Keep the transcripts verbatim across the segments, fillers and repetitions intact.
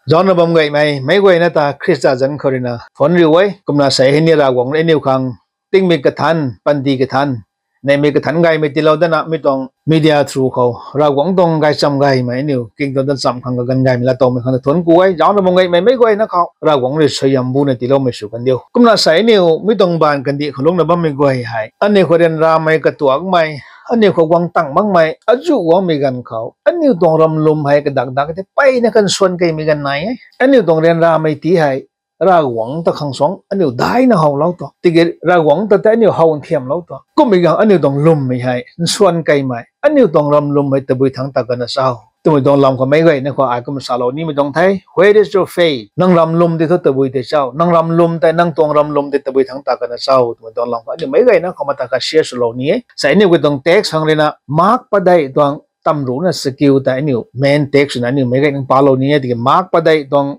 Zaucna bam gaymei meic guayna ta Khrista zanc khou ruina thuanc riu e. Kumna sei hei ni Ravguangc rui aniu khang tingmei kathanc, panty kathanc, neihmei kathanc gaymei tiilou dana mi tuang media through khou Ravguangc tuang gaychamv gaymei aniu kingdom ta cham khang kaganv gaymei laatowmei khang ta thuanc ku e. Zaucna bam gaymei meic guayna khou Ravguangc rui suaihiam buna tiiloumei sw kan diu. Kumna sei aniu mi tuang baanv kandih khou lungcna bammei guay hei aniu khou ryanramei katuakmei, aniu khou guang tang makmei azuh guangmei ganv khou aniu tuang ramlwm hei kadak dak tei mpeyna kan suan keymei ganv nai e. Aniu tuang ryanramei ti hei Ravguangc ta khang suang aniu daina howlou tuang, tiki Ravguangc ta tei aniu how nthiamlou tuang, kummei ganv aniu tuang lwmmei hei nsuan keymei, aniu tuang ramlwm hei tabui thangc ta kana cho twmei tuang lam khou meic guayna khou ai kumna salou nimei tuang the. Where is your faith? Nang ramlwm tei thu tabui tei cho? Nang ramlwm tei, nang tuang ramlwm tei tabui thangc ta kana cho twmei tuang lam khou aniu meic guayna khou mata kasiya swlou ni e. Sei aniu katuang text khang ruina Mark padeih tuang tamruna chakiu tei aniu main text swna aniu meic guayna palou ni e. Tiki Mark padeih tuang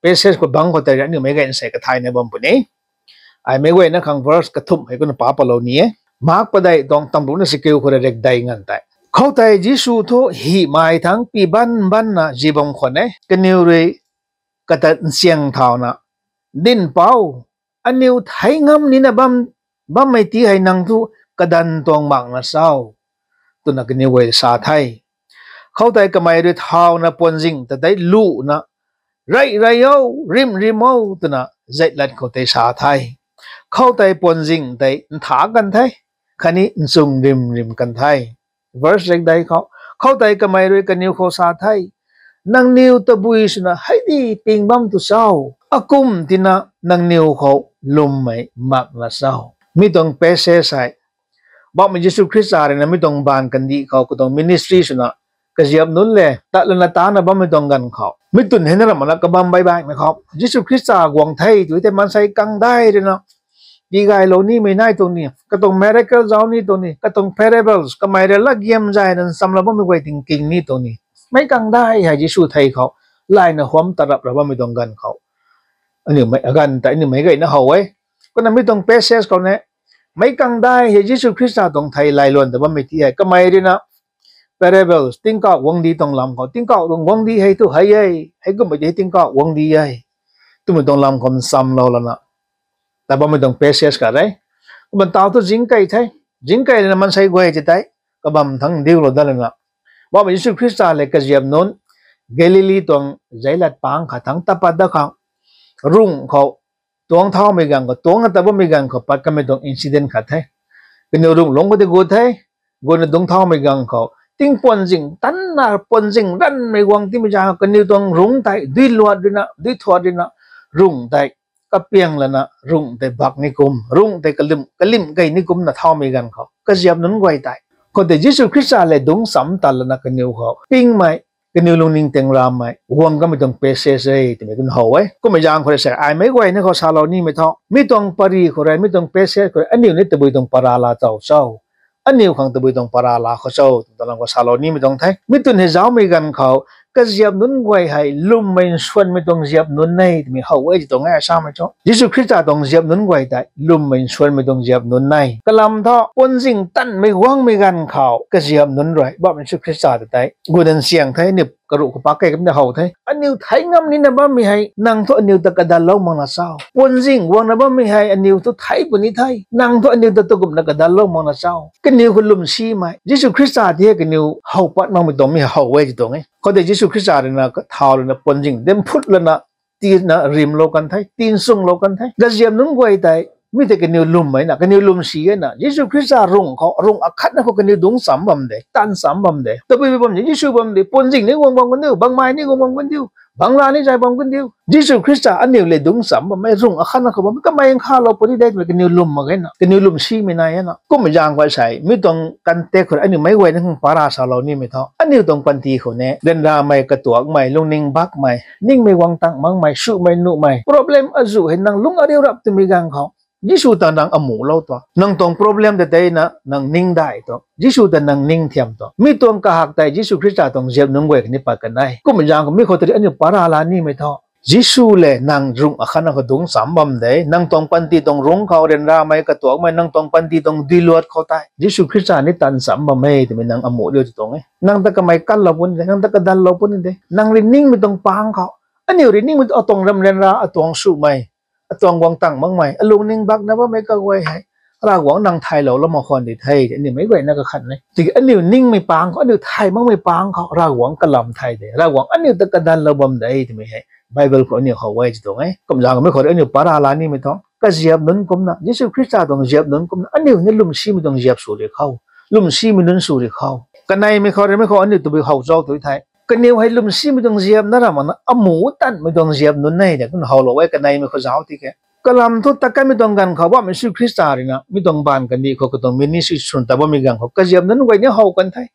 passage khou bangc khou tei aniu meic guayna sei kathayna bam puni. Ai meic guayna khang verse kathumh hei kumna pa palou ni e. Mark padeih tuang tamruna chakiu khou rui rekdei nganv tei, khoutei Jisu thu hymei thangc pi ban banna zi bam khwan e. Kaniw rui kata nchiang thauna, Dinhpouc, aniw theic ngam nina bam, bammei ti hei nang thu kadanv tuang makna cho? twna kaniw guay sa the. Khoutei kamei rui thauna puanzing ta tei luna, Rey rey o, rimh rimh o, twna zeitlat khou tei sa the. Khoutei puanzing tei ntha kan the, khatni nchung rimh rimh kan the. Verse rekdei khou, khoutei kamei rui kaniw khou sa the, Nangniw tabui swna hei di ping bam tu cho? Akum tina nangniw khou lwmmei makna cho? Mi tuang passage hei Poubauhmei Jisu Khrista rui na mi tuang baanv kandih khou katuang ministry swna kaziap nunc le tat lana tana bammei tuang ganv khou mi twn hei na ramh mana kabam baih baihmei khou Jisu Khrista guang the tw tei maansei kangdai rui na tigaylou nimei nai tuang ni, katuang miracle zauc ni tuang ni, katuang parables kamei rui latgiam zay na nchamlou bammei guay tingking ni tuang ni, meic kangdai hei Jisu thei khou layna huam tarap ra bammei tuang ganv khou aniu mei, ganv tei aniu meic guayna how e. Kumna mi tuang passage khou ne, meic kangdai hei Jisu Khrista tuang thei layluan ta bammei ti hei kamei rui na parables, tingkauh guangcdic tuang lam khou, tingkauh tuang guangcdic hei thu hei e, heikumhmei ti hei tingkauh guangcdic e twmei tuang lam khou nchamlou lana ta bammei tuang passage khat e. Kumna taw thu zingkei the, zingkei lana maansei guay ti tei kabam thangc diulou dat lana Poubauhmei Jisu Khrista le kaziap nunc Galili tuang zeilat pang khat thangc tat pat dat khang rungh khou tuang thaumei ganv khou, tuang ta bammei ganv khou pat kamei tuang incident khat the. Kaniw rungh lungc khou tei gut the, gutna dungc thaumei ganv khou tingpuanzing tanna puanzing ranmei guang timei zaeng kaniw tuang rungc tei duiluat rui na, duithuat rui na, rungh tei kapiang lana rungh tei bak ni kum, rungh tei kalimh, kalimh kei ni kumna thaumei ganv khou kaziap nunc guay tei khoutei Jisu Khrista le dungc cham tat lana kaniw khou pingmei, kaniw lungning teng ramei guang kamei tuang passage e twmei kumna how e. Kummei zaeng khou rui sei ai meic guayna khou salou nimei thu mi tuang pary khou rui, mi tuang passage khou rui aniu ni tabui tuang para laa tow cho? Aniu khang tabui tuang para laa khou cho twmei tuang lam khou salou nimei tuang the. Mi twn hei zaucmei ganv khou kaziap nunc guay hei lwmmei nsuanmei tuang ziap nunc e twmei how e ti tuang e samei thu. Jisu Khrista tuang ziap nunc guay tei lwmmei nsuanmei tuang ziap nunc e. Kalam thu puanzing tanmei guangmei ganv khou kaziap nunc rui Poubauhmei Jisu Khrista ta tei gutna nsiang the, aniu karuh khou pak kei kamei how the. Aniw theic ngam nina bammei hei nang thu aniw ta kadallou makna cho? Puanzing guangna bammei hei aniw thu theic puni the, nang thu aniw ta takumna kadallou makna cho? Kaniw khou lwm simei Jisu Khrista ti hei kaniw how pat makmei tuang mi how e ti tuang e. Khoutei Jisu Khrista rui na thau rui na puanzing tei mphut lana tina rimlou kan the, tinchunglou kan the. Kaziap nunc guay tei mi tei kaniw lwmmei na, kaniw lwm si e na, Jisu Khrista rungh khou, rungh akhatna khou kaniw dungc cham bam de, tan cham bam de. Tabui bam de, Jisu bam de, puanzing ni guang bam kan diu, bangmei ni guang bam kan diu, bangla ni zay bam kan diu. Jisu Khrista aniw le dungc cham bammei rungh akhatna khou bam, kamei nkhalou puni de twmei kaniw lwm mak ge na, kaniw lwm simei nai e na. Kummei zaeng khou sei mi tuang context khou rui aniu meic guayna khang para salou nimei thu aniu tuang panty khou ne ryanramei, katuakmei, lungning bakmei, ningmei guang tang makmei, swmei nuhmei problem azuh hei nang lung ariu rap twmei ganv khou Jisu ta nang amuhlou tuang, nang tuang problem ta tei na nang ningdai tuang, Jisu ta nang ningthiam tuang. Mi tuang kahak tei Jisu Khrista tuang ziap nunc guay khatni pat kan e. Kummei zaeng khou mi khou tari aniu para la nimei thu Jisu le nang rungh akhatna khou dungc cham bam de, nang tuang panty tuang rungc khou ryanramei, katuakmei, nang tuang panty tuang duiluat khou tei Jisu Khrista ni tan cham bam e twmei nang amuh riu ti tuang e. Nang ta kamei kanlou puni de, nang ta kadallou puni de, nang rui ningmei tuang pang khou Aniu rui ningmei atuang ramren ra, atuang swmei, atuang guang tang makmei, alungning bakna bammei kaguay hei Ravguangc nang thaylou lou mak khwan di the, aniu meic guayna kakhan e. Tiki aniu ningmei pang khou, aniu thay makmei pang khou Ravguangc kalam thay de, Ravguangc aniu ta kadanlou bam de twmei hei Bible khou aniu how e ti tuang e. Kumzaeng mei khou rui aniu para la nimei tuang kaziap nunc kumna, Jisu Khrista tuang ziap nunc kumna aniu ni lwmsimei tuang ziap sw ri khou, lwmsimei nunc sw ri khou, kaneimei khou ruimei khou aniu tabui how zauc tu the. Kaniw hei lwmsimei tuang ziap na ra makna, amuh tanmei tuang ziap nunc e de kumna howlou e, kaneimei khou zauc tiki. Kalam thu tat kanmei tuang ganv khou bammei Jisu Khrista rui na mi tuang baanv kandih khou katuang ministry swn ta bammei ganv khou kaziap nunc guay ni how kan the.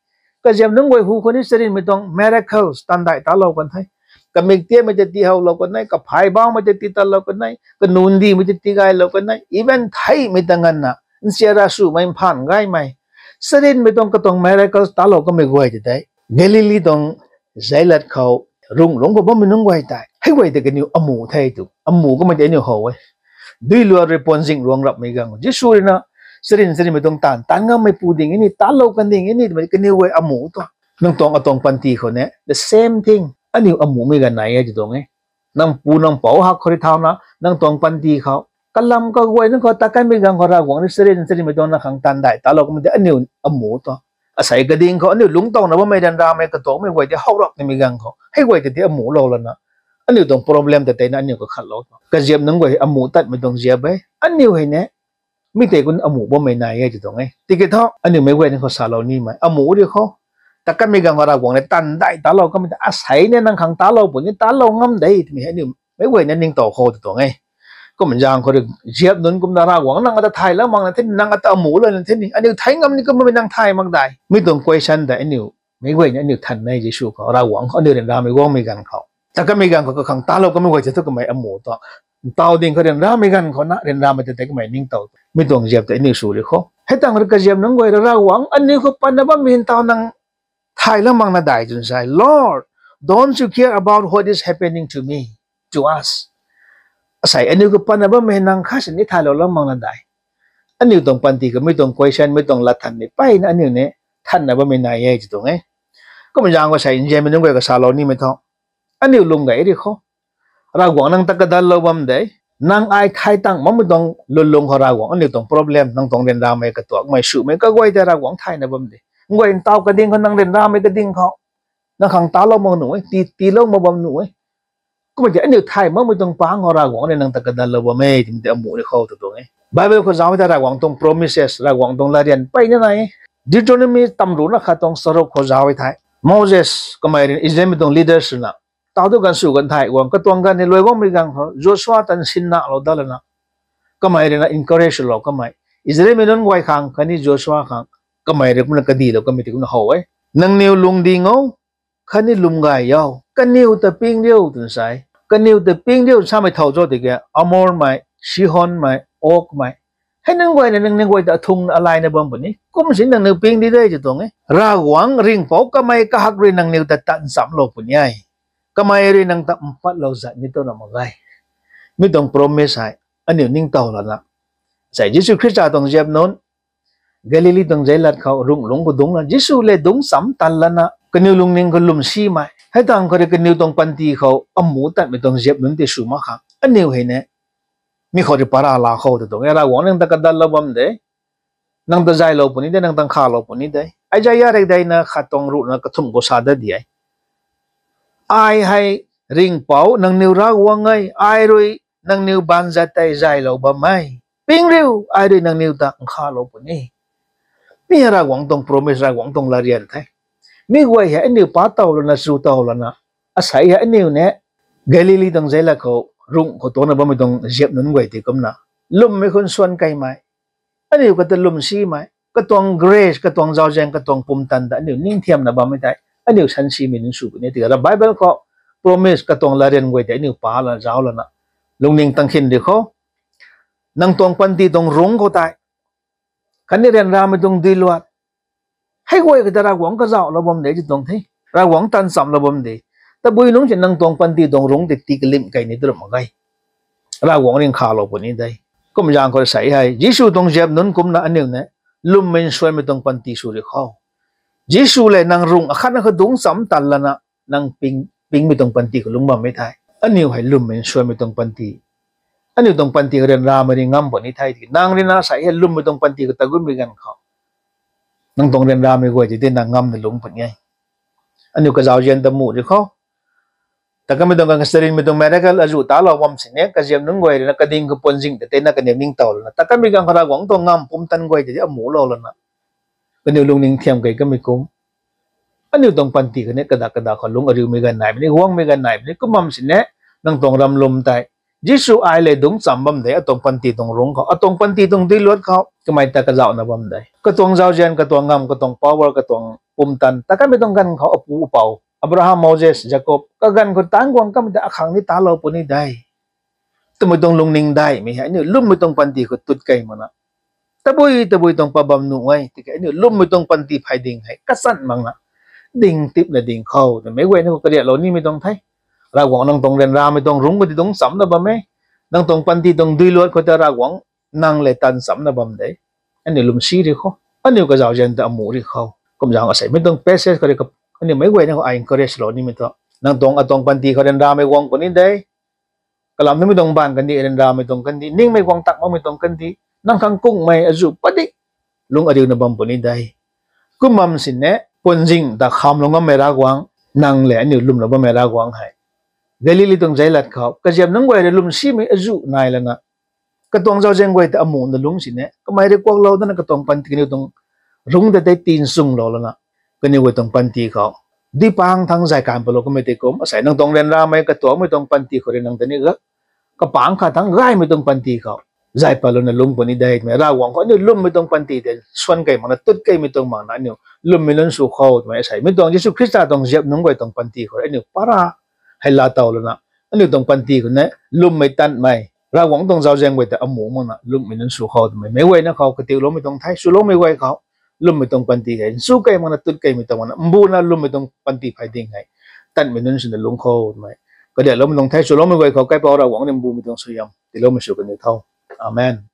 Kaziap nunc guay hu khou ni charynmei tuang miracles tandaih talou kan the. Kamik tiamei tei tii howlou kan e, kaphay baumei tei tii tatlou kan e, kanun dimei tei tii gaylou kan e, even theihmei ta nganvna nsia ra swmei mphan gaymei, charynmei tuang katuang miracles talou kamei guay tei tei Galili tuang zeilat khou rungh lungc khou bammei nunc guay tei, hei guay tei kaniw amuh the tu, amuh kamei tei aniu how e. Duiluat rui puanzing ruang rapmei ganv Jisu rui na charyn charynmei tuang taanv taanv ngammeipu ding e ni, talou kan ding e ni twmei kaniw guay amuh tuang. Nang tuang atuang panty khou ni the same thing, aniu amuhmei ganv nai e ti tuang e. Nang pu nang pouc hak khou rui thauna nang tuang panty khou kalam kaguay nunc khou tat kanmei ganv khou Ravguangc rui charyn charynmei tuang nang khang tandaih talou kamei tei aniu amuh tuang. Asei kading khou aniu lungctowna bammei ryanramei katuakmei guay tei how rap nimei ganv khou hei guay tei tei amuhlou lana, aniu tuang problem tei teina aniu kakhatlou tuang. Kaziap nunc guay hei amuh tatmei tuang ziap e. Aniu hei ni mi tei kumna amuh bammei nai e ti tuang e. Tiki thu aniu meic guay ni khou salou nimei amuh ri khou, tat kanmei ganv khou Ravguangc ni tandaih talou kamei tei asei ni nang khang talou puni, talou ngam de twmei aniu meic guay ni ningtow khou ti tuang e. Kumzaeng khou rui ziap nunc kumna Ravguangc nang ata thaylou makna the ni, nang ata amuh lana the ni, aniu thei ngam ni kumna nang thay mak dai, mi tuang question tei aniu meic guay ni aniu than e Jisu khou, Ravguangc khou aniu ryanramei guangmei ganv khou. Tat kanmei ganv khou kakhang talou kamei guay tei thu kamei amuh tuang. Ntaw ding khou ryanramei ganv khou na ryanramei tei tei kamei ningtow tuang. Mi tuang ziap tei aniu sw ri khou. Hei tangc rui kaziap nunc guay rui Ravguangc aniu khou patna bammei hei ntaw nang thaylou makna dai twna sa e, Lord, don't you care about what is happening to me, to us? Asei aniu khou patna bammei hei nang khat sini thaylou lou makna dai. Aniu tuang panty khou mi tuang question, mi tuang latthan ni mpeyna aniu ni thanna bammei nai e ti tuang e. Kumzaeng khou asei nzianmei nunc guay kasalou nimei thu, aniu lwm gay ri khou, Ravguangc nang ta kadanlou bam de. Nang ai thay tang makmei tuang lwnlung khou Ravguangc aniu tuang problem, nang tuang ryanramei katuakmei swmei kaguay tei Ravguangc thayna bam de. Nguay ntaw kading khou nang ryanramei kading khou nang khang talou mak nuh e, tii tiilou mak bam nuh e. Kumna tei aniu thay makmei tuang pang khou Ravguangc ni nang ta kadanlou bam e twmei tei amuh ni khou tu tuang e. Bible khou zauc e thei Ravguangc tuang promises, Ravguangc tuang latryan mpeyna nai e. Deuteronomy tamruhna khat tuang charuk khou zauc e thei, Moses kamei rui Israelmei tuang leaders swna taw tu ganv sw ganv thei guang katuang ganv ni luai guangmei ganv khou Joshua tan sinna lou dat lana, kamei rui na encourage lou kamei, Israelmei nunc guay khang khatni Joshua khang kamei rui kumna kadilou kamei tei kumna how e. Nangniw lungding o, khatni lwm gay o, kaniw ta ping riu twna sa e. Kaniw ta ping riu samei thow cho tiki Amormei, Sihonmei, Ogmei, hei nunc guay na nangniw guay ta athungna alayna bam puni. Kum si nangniw ping di de ti tuang e. Ravguangc ringhpouc kamei kahak rui nangniw ta tat nchamlou puni e. Kamei rui nang ta mpatlou zat ni tu na mak ge. Mi tuang promise hei aniu ningtow lana, sai Jisu Khrista tuang ziap nunc Galili tuang zeilat khou runghlungc khou dungcna Jisu lev dungc cham tan lana kaniw lungning khou lwmsimei, hei tangv khou rui kaniw tuang panty khou amuh tatmei tuang ziap nunc tei sw mak khang aniu hei ni mi khou rui para la khou tu tuang e. Ravguangc nang ta kadanlou bam de, nang ta zaylou puni de, nang ta nkhavlou puni de. Isaiah rikdeina khat tuang ruhna kathumh khou sa dat di e. Ai hei ringhpouc nangniw Ravguangc e, ai rui nangniw baanzat tei zaylou bam e. Ping riu, ai rui nangniw ta nkhavlou puni. Mi hei Ravguangc tuang promise, Ravguangc tuang latryan the. Mi guay hei aniu pa tow lana, chu tow lana, asei hei aniu ni Galili tuang zeilat khou rungh khou tuangcna bammei tuang ziap nunc guay tei kumna lwmmei khou nsuan keymei, aniu kata lwmsimei, katuang grace, katuang zauzian, katuang pumtan ta aniu ningthiamna bammei tei aniu sansimei nunc sw puni e. Tiki ra Bible khou promise katuang latryan guay tei aniu pa lana zauc lana lungning tang khin di khou, nang tuang panty tuang rungc khou tei khatni ryanramei tuang duiluat, hei guay khou tei Ravguangc kazauhlou bam de ti tuang the. Ravguangc tan chamlou bam de. Tabui nungc si nang tuang panty tuang rungc tei tii kalimh key ni tu ra mak ge. Ravguangc rui nkhavlou puni de. Kum zaeng khou sei hei Jisu tuang ziap nunc kumna aniu ni lwmmei nsuanmei tuang panty sw ri khou, Jisu lev nang rungh akhatna khou dungc cham tan lana nang ping, pingmei tuang panty khou lungc bammei thei Aniu hei lwmmei nsuanmei tuang panty, aniu tuang panty khou ryanramei ri ngam puni the tiki, nang rui na sa hei lwmmei tuang panty khou ta gutmei ganv khou, nang tuang ryanramei guay tei tei nang ngamna lungc puni e. Aniu kazauzian ta muh ri khou, ta kamei tuang kangsarinmei tuang miracle azuh talou bam sini, kaziam nunc guay rui na kading khou puanzing ta tei na kaniw ningtow lana, ta kamei ganv khou Ravguangc tuang ngam pumtan guay tei amuhlou lana, kaniw lungning thiam kei kamei kum, aniu tuang panty khou ni kadak kadak khou lungc ariumei ganv nai puni, guangmei ganv nai puni. Kum bam sini, nang tuang ramlum tei Jisu ai le dungc cham bam de, atuang panty tuang rungc khou, atuang panty tuang duiluat khou kamei ta kazauhna bam de. Katuang zauzian, katuang ngam, katuang power, katuang pumtan ta kamei tuang ganv khou apu apou, Abraham, Moses, Jacob kaganv khou taanc guang kamei ta akhang ni talou puni de twmei tuang lungning daihmei hei aniu lwmmei tuang panty khou tut kei makna, tabui tabui tuang pa bam nuh e tiki, aniu lwmmei tuang panty phey ding hei kachan makna ding tipna ding khou twmei guayna khou kariaklou nimei tuang the. Ravguangc nang tuang ryanramei tuang rungc khou ti dungc chamcna bam e. Nang tuang panty tuang duiluat khou ta Ravguangc nang le tan chamcna bam de. Aniu lwmsi ri khou, aniu kazauzian ta amuh ri khou, kumzaeng asei mi tuang passage khou rui aniu meic guayna khou ai encourage lou nimei thu, nang tuang atuang panty khou ryanramei guang puni de. Kalam nimei tuang baanv kandih, ryanramei tuang kandih, ningmei guang tak makmei tuang kandih, nang khang kungmei azuh padik lungc ariuna bam puni de. Kum bam sini, puanzing ta khamlou ngammei Ravguangc, nang le aniu lwmlou bammei Ravguangc hei Galili tuang zeilat khou kaziam nunc guay rui lwmsimei azuh nai lana, katuang zauzian guay ta amuhna lungc sini, kamei rui kuaklou dana katuang panty kaniw tuang rungc ta tei tinchunglou lana, kaniw guay tuang panty khou dipang thangc zay kan palou kamei tei kum, asei nang tuang ryanramei katuangmei tuang panty khou rui nang ta ni ga, kapangc khat thangc gaymei tuang panty khou zay palouna lungc puni de twmei, Ravguangc khou aniu lwmmei tuang panty tei suan kei makna, tut keimei tuang makna aniu lwmmei nunc sw khou twmei, asei mi tuang Jisu Khrista tuang ziap nunc guay tuang panty khou rui aniu para hei laatow lana, aniu tuang panty khou ni lwmmei tanmei, Ravguangc tuang zauzian guay ta amuh makna lwmmei nunc sw khou twmei meic guayna khou katiuloumei tuang the. Swloumei guay khou lwmmei tuang panty hei nsu kei makna, tut keimei tuang makna, mbuna lwmmei tuang panty phey ding hei tanmei nunc swna lungc khou twmei kariakloumei tuang the. Swloumei guay khou Kaipouc Ravguangc ni mbumei tuang suaihiam tiiloumei sw kaniw tho. Amen.